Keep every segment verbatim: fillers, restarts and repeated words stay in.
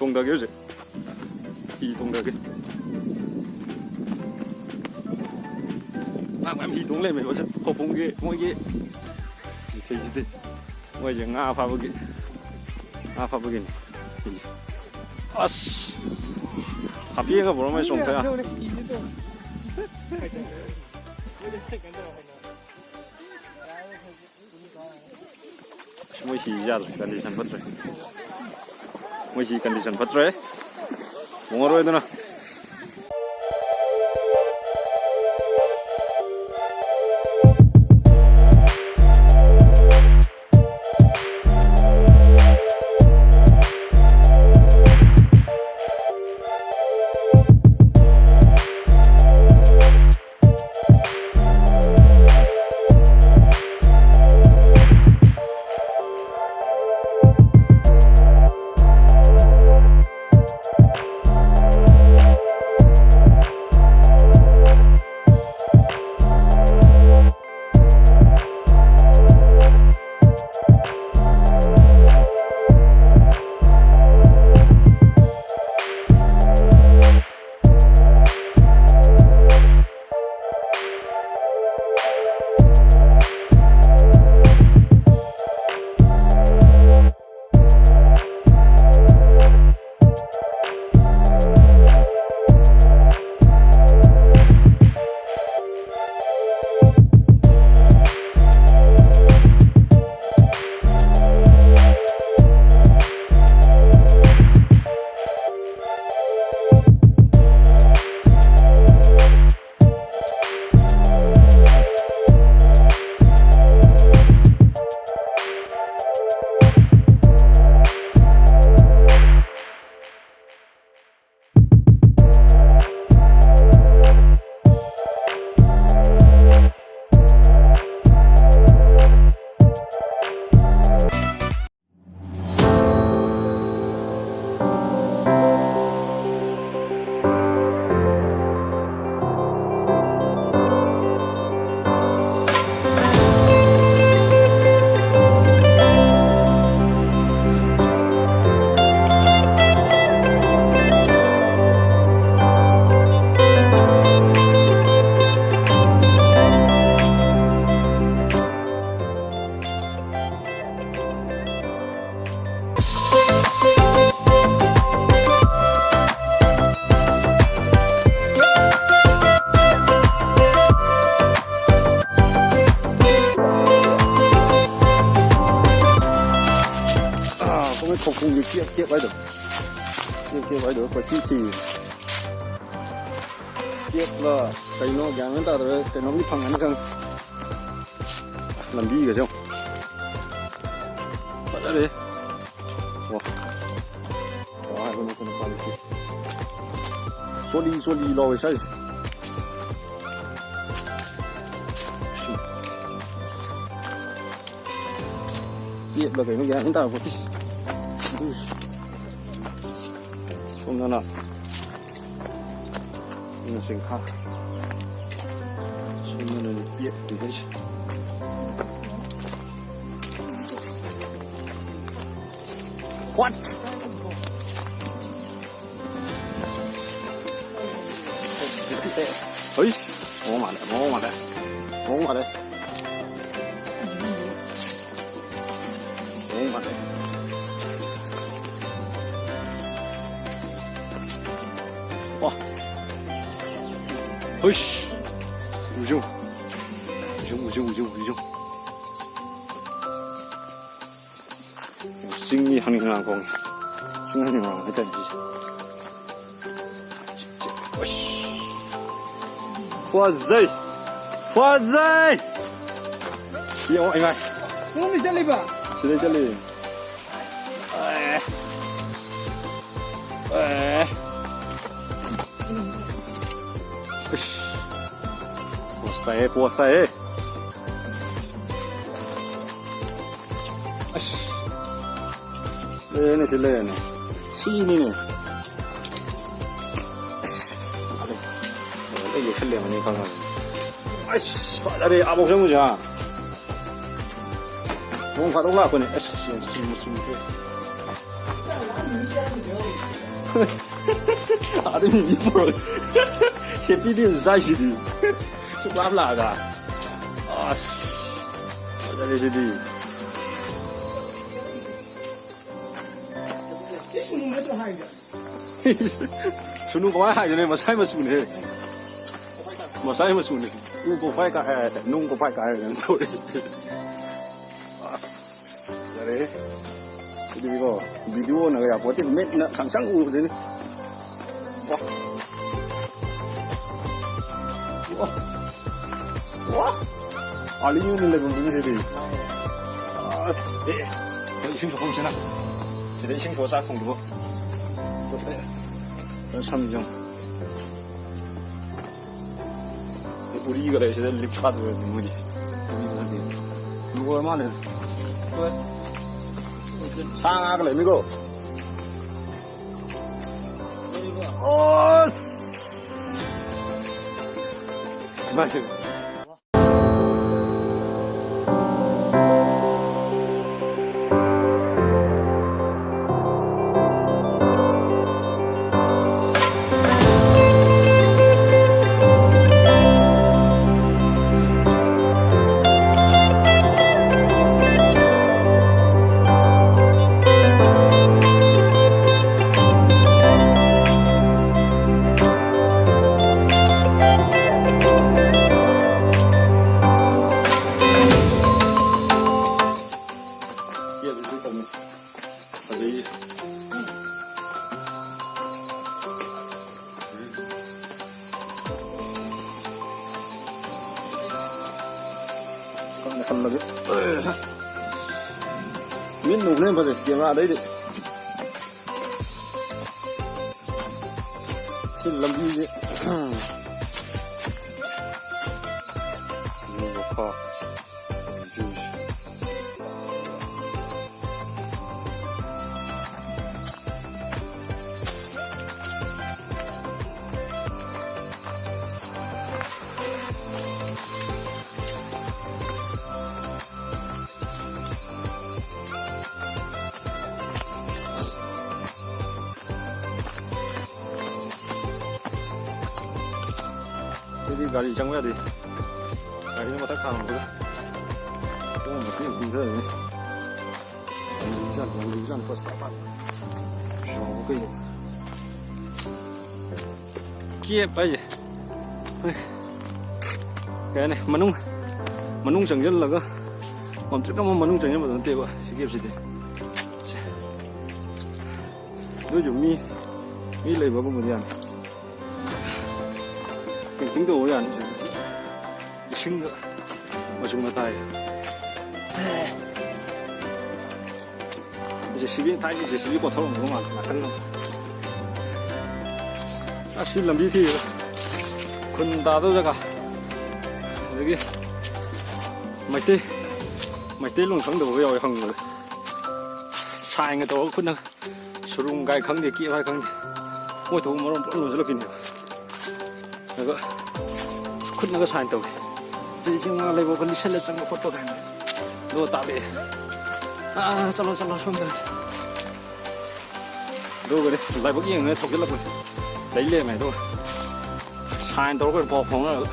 ꯇꯣꯡꯊꯒꯦ ꯍꯧꯖꯤꯛ꯫ ꯍꯤ ꯇꯣꯡꯊꯒꯦ꯫ ꯉꯥ ꯃꯌꯥꯝ ꯍꯤ ꯇꯣꯡ ꯂꯩꯔꯝꯃꯦꯕ ꯁꯤ ꯈꯧꯄꯨꯝꯒꯤ ꯃꯣꯏꯒꯤ ꯍꯤꯁꯤꯗꯤ꯫ ꯃꯣꯏꯁꯦ ꯉꯥ ꯐꯥꯕꯒꯤ, ꯉꯥ ꯐꯥꯕꯒꯤꯅꯤ꯫ ꯑꯁ! ꯍꯥꯞꯄꯦꯒ ꯕꯣꯔꯣ ꯃꯩ ꯆꯣꯡꯊ ꯌꯥ꯫ ꯑꯁ, ꯃꯣꯏ ꯁꯤ ꯌꯥꯗ꯭ꯔꯦ, ꯀꯟꯗꯤꯁꯟ ꯐꯠꯇ꯭ꯔꯦ꯫ ꯃꯣꯏ ꯁꯤ ꯀꯟꯗꯤꯁꯟ ꯐꯠꯇ꯭ꯔꯦ꯫ ꯇꯣꯡꯉꯔꯣꯏꯗꯅ꯫ ꯈꯧꯄꯨꯝꯒꯤ ꯀꯦꯞ ꯀꯦꯞ ꯍꯥꯏꯗꯣ꯫ ꯀꯦꯞ ꯀꯦꯞ ꯍꯥꯏꯗꯣ ꯀꯣꯏꯊꯤ ꯊꯤ꯫ ꯀꯦꯞꯂ ꯀꯩꯅꯣ ꯒ꯭ꯌꯥꯟ ꯃꯦꯟ ꯇꯥꯗ꯭ꯔꯦ꯫ ꯀꯩꯅꯣꯝꯗꯤ ꯐꯪꯒꯅꯤ ꯈꯪꯉꯦ꯫ ꯂꯝꯕꯤꯒꯁꯦ ꯌꯦꯡꯉꯣ꯫ ꯐꯖꯔꯦ꯫ ꯋꯥ꯫ ꯀꯃꯥꯏ ꯍꯥꯏꯕꯅꯣ ꯈꯪꯗꯦ ꯎꯄꯥꯏ ꯂꯩꯇꯦ꯫ ꯆꯣꯠꯂꯤ ꯆꯣꯠꯂꯤ ꯂꯥꯎꯋꯦ ꯁ꯭ꯋꯥꯏꯁꯦ꯫ ꯀꯦꯞꯂ ꯀꯩꯅꯣ ꯒ꯭ꯌꯥꯟ ꯑꯃ ꯇꯥꯔꯛꯄꯣꯠꯇꯦ꯫ ꯑꯗꯨꯏꯁꯨ ꯁꯣꯝꯗꯅ ꯁꯤꯅ ꯆꯤꯡꯈꯥ꯫ ꯁꯣꯝꯗꯅ ꯀꯦꯞ ꯂꯩꯕꯩꯁꯦ꯫ What? ꯍꯩꯁ! ꯃꯑꯣꯡ ꯃꯥꯜꯂꯦ, ꯃꯑꯣꯡ ꯃꯥꯜꯂꯦ, ꯃꯑꯣꯡ ꯃꯥꯜꯂꯦ꯫ ꯃꯑꯣꯡ ꯃꯥꯜꯂꯦ꯫ ꯋꯥ! ꯍꯩꯁ! ꯎꯖꯨ! ꯎꯖꯨ, ꯎꯖꯨ, ꯎꯖꯨ, ꯎꯖꯨ꯫ ꯆꯤꯡꯒꯤ ꯍꯪꯉꯤꯉꯥꯡ ꯈꯣꯡꯉꯤ꯫ ꯆꯤꯡ ꯍꯪꯉꯤꯉꯥꯡ ꯍꯥꯏꯇꯥꯔꯦ ꯁꯤꯁꯦ꯫ ꯑꯁ꯫ ꯐꯖꯩ! ꯐꯖꯩ! ꯌꯦꯡꯉꯣ, ꯏꯃꯥꯏ꯫ ꯅꯪꯗꯤ ꯆꯠꯂꯤꯕ? ꯁꯤꯗꯩ ꯆꯠꯂꯤ꯫ ꯑꯦ꯫ ꯑꯦ꯫ ꯏꯁ꯫ ꯄꯣꯁ ꯇꯥꯏꯍꯦ, ꯄꯣꯁ ꯇꯥꯏꯍꯦ꯫ ꯑꯁ꯫ ꯂꯩꯔꯦꯅꯦ, ꯁꯤ ꯂꯩꯔꯦꯅꯦ꯫ ꯁꯤꯅꯤꯅꯦ꯫ ꯑꯁ꯫ ꯂꯣꯏ ꯌꯦꯛꯁꯜꯂꯦ ꯃꯅꯤꯡ ꯈꯪꯉꯕꯅꯤ꯫ ꯑꯁ, ꯐꯖꯔꯦ, ꯑꯥꯕꯣꯛ ꯆꯪꯉꯨꯁꯦ, ꯍꯥ? ꯅꯣꯡ ꯐꯥꯗꯣꯛ ꯂꯥꯛꯄꯅꯦ꯫ ꯑꯁ, ꯁꯤ ꯃꯆꯨ, ꯃꯆꯨꯁꯦ꯫ ꯑꯗꯨꯝ ꯃꯤ ꯄꯨꯔꯛ-, ꯍꯦꯄꯤꯗꯤ ꯑꯗꯨꯝ ꯆꯥꯏꯁꯤꯗꯤ꯫ ꯁꯨꯛ ꯂꯥꯞ ꯂꯥꯛꯑꯒ꯫ ꯑꯁ, ꯐꯖꯔꯦ ꯁꯤꯗꯤ꯫ ꯁꯨꯅꯨ ꯀꯃꯥꯏ ꯍꯥꯏꯗꯣꯏꯅꯣ? ꯃꯁꯥꯏ ꯃꯆꯨꯅꯦ꯫ ꯃꯁꯥꯏ ꯃꯆꯨꯅꯦ꯫ ꯎ ꯀꯣꯛꯐꯥꯏ ꯀꯥꯏ ꯍꯥꯏꯔꯦ꯫ ꯅꯨꯡ ꯀꯣꯛꯐꯥꯏ ꯀꯥꯏ ꯍꯥꯏꯔꯦ꯫ ꯀꯩꯅꯣ ꯇꯧꯔꯦ꯫ ꯑꯁ, ꯐꯖꯔꯦꯍꯦ꯫ ꯑꯗꯨꯗꯤꯀꯣ, ꯚꯤꯗꯤꯑꯣꯅꯒ ꯌꯥꯄꯣꯠꯇꯦ, ꯃꯤꯠꯅ ꯁꯪ ꯁꯪ ꯎꯕꯗꯨꯅꯤ꯫ ꯋꯥ꯫ ꯋꯥ꯫ ꯋꯥ꯫ ꯑꯥꯂꯤ ꯌꯨꯝꯗ ꯂꯩꯐꯝꯗꯨꯅꯤ ꯁꯤꯗꯤ꯫ ꯑꯁ, ꯑꯦ, ꯑꯩꯈꯣꯏ ꯏꯁꯤꯡ ꯁꯣꯛꯐꯝꯁꯤꯅ꯫ ꯁꯤꯗ ꯏꯁꯤꯡ ꯁꯣꯛꯑ ꯆꯥꯛ ꯊꯣꯡꯗꯨꯕꯨ꯫ ꯐꯖꯅ ꯁꯝꯃꯤ ꯌꯦꯡꯉꯨ꯫ ꯎꯔꯤꯒ ꯂꯩ, ꯁꯤꯗ ꯂꯤꯞ ꯁꯥꯗꯣꯏꯔꯗꯤ ꯃꯣꯏꯗꯤ꯫ ꯎꯔꯤꯒ ꯂꯩ꯫ ꯂꯣꯏꯔ ꯃꯥꯜꯂꯦ꯫ ꯁꯥ ꯉꯥꯒ ꯂꯩꯔꯝꯃꯤꯀꯣ꯫ ꯑꯁ! ꯏꯃꯥꯏ꯫ ꯌꯦꯠꯂꯁꯨ ꯇꯝꯃꯤ꯫ ꯑꯗꯩ ꯈꯪꯗꯦ, ꯍꯜꯂꯒꯦ꯫ ꯃꯤꯠ ꯅꯨꯡꯅ ꯍꯦꯟꯅ ꯐꯖꯩ ꯀꯦꯃꯦꯔꯥꯗꯩꯗꯤ꯫ ꯁꯤ ꯂꯝꯕꯤꯁꯦ꯫ ꯁꯤꯗꯤ ꯒꯥꯔꯤ ꯆꯪꯕ ꯌꯥꯗꯦ꯫ ꯒꯥꯔꯤꯅ ꯃꯊꯛ ꯊꯥꯡꯕꯗ ꯈꯣꯡ ꯃꯇꯦꯛ ꯀꯨꯝꯊꯔꯅꯤ꯫ ꯌꯥꯝ ꯂꯨꯕꯖꯥꯠꯅꯤ, ꯌꯥꯝ ꯂꯨꯕꯖꯥꯠꯅꯤ, ꯄꯣꯠ ꯆꯥ ꯄꯥꯛ ꯆꯥꯎꯕ ꯀꯩꯅꯣ꯫ ꯀꯦꯞ ꯍꯥꯏꯁꯦ, ꯀꯩ ꯍꯥꯏꯅꯤ, ꯃꯅꯨꯡ, ꯃꯅꯨꯡ ꯆꯪꯁꯤꯜꯂꯒ ꯀꯣꯟꯇ꯭ꯔꯤꯛ ꯑꯃ ꯃꯅꯨꯡ ꯆꯪꯁꯤꯟꯕꯗꯣ ꯅꯠꯇꯦꯕ ꯁꯤ ꯀꯦꯞꯁꯤꯗꯤ꯫ ꯁꯦ, ꯅꯣꯏꯁꯨ ꯃꯤ, ꯃꯤ ꯂꯩꯕꯒꯨꯝꯕꯗꯤ ꯌꯥꯅꯤ꯫ ꯄꯦꯟꯇꯤꯡ ꯇꯧꯕ ꯌꯥꯅꯤ ꯁꯤꯗ꯫ ꯏꯁꯤꯡꯗ ꯃꯆꯨ ꯃꯇꯥꯏ꯫ ꯖꯦ ꯁꯤ ꯕꯤ, ꯊꯥꯏꯅ ꯖꯦ ꯁꯤ ꯕꯤ ꯀꯣꯊꯣꯔꯝꯕꯗꯣ ꯃꯥꯜꯂꯦ ꯅꯥꯀꯟꯗ꯫ ꯑꯁꯤ ꯂꯝꯕꯤ ꯊꯤꯔꯦ꯫ ꯈꯨꯟ ꯇꯥꯗꯧ ꯖꯒꯥ꯫ ꯑꯗꯒꯤ ꯃꯩꯇꯩ, ꯃꯩꯇꯩꯂꯣꯟ ꯈꯪꯗꯕꯒ ꯌꯥꯎꯋꯦ ꯍꯪꯕꯗ꯫ ꯁꯥꯏꯟꯒ ꯇꯧꯔꯒ ꯈꯨꯠꯅ ꯁꯨꯔꯨꯡ ꯀꯥꯏ ꯈꯪꯗꯦ, ꯀꯦꯞ ꯍꯥꯏ ꯈꯪꯗꯦ꯫ ꯃꯣꯏ ꯊꯣꯛꯄ ꯃꯔꯣꯟ ꯄꯨꯂꯞ ꯂꯣꯟꯁꯤꯜꯂꯛꯄꯤꯅꯦꯕ꯫ ꯑꯗꯨꯒ ꯈꯨꯠꯅꯒ ꯁꯥꯏꯟ ꯇꯧꯏ꯫ ꯑꯗꯨꯗꯤ ꯆꯤꯡ ꯃꯅꯥꯛ ꯂꯩꯕꯥꯛꯀ ꯂꯤꯠꯁꯜꯂ ꯆꯪꯕ ꯈꯣꯠꯄ ꯀꯥꯏꯅ꯫ ꯑꯗꯨꯒ ꯇꯥꯛꯂꯛꯑꯦ꯫ "ꯑꯥ, ꯆꯠꯂꯣ, ꯆꯠꯂꯣ, ꯁꯣꯝꯗ"꯫ ꯑꯗꯨꯒꯅꯦ ꯂꯥꯏꯕꯛ ꯌꯦꯡꯉꯒ ꯊꯧꯖꯤꯜꯂꯛꯄꯅꯦ꯫ ꯂꯩ ꯂꯩꯔꯝꯃꯦ ꯑꯗꯨꯒ꯫ ꯁꯥꯏꯟ ꯇꯧꯔꯒ ꯄꯥꯎ ꯐꯥꯎꯅꯔꯒ꯫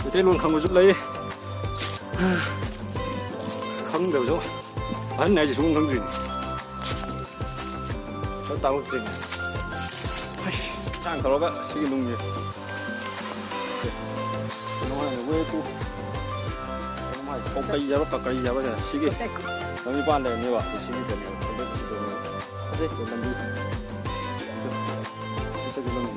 ꯃꯩꯇꯩꯂꯣꯟ ꯈꯪꯕꯁꯨ ꯂꯩ꯫ ꯈꯪꯗꯕꯁꯨ꯫ ꯑꯍꯟ ꯍꯥꯏꯁꯦ ꯁꯨꯡꯈꯪ ꯈꯪꯗ꯭ꯔꯤꯅꯤ꯫ ꯈꯔ ꯇꯥꯛꯂꯛꯇ꯭ꯔꯤꯅꯦ꯫ ꯍꯩꯁ, ꯏꯟꯁꯥꯡ ꯇꯧꯔꯒ ꯁꯤꯒꯤ ꯅꯨꯡꯁꯦ꯫ ꯀꯩꯅꯣ ꯍꯥꯏ, ꯋꯦ ꯇꯨ꯫ ꯀꯩꯅꯣ ꯍꯥꯏ, ꯀꯧꯀꯩ ꯍꯥꯏꯕ, ꯀꯀꯩ ꯍꯥꯏꯕ ꯀꯩꯅꯣ? ꯁꯤꯒꯤ ꯂꯝꯕꯤ ꯃꯄꯥꯟ ꯂꯩꯔꯅꯦꯕ꯫ ꯁꯤꯒꯤ ꯀꯩꯅꯣ, ꯂꯝꯕꯤ꯫ ꯁꯤ ꯂꯝꯕꯤ꯫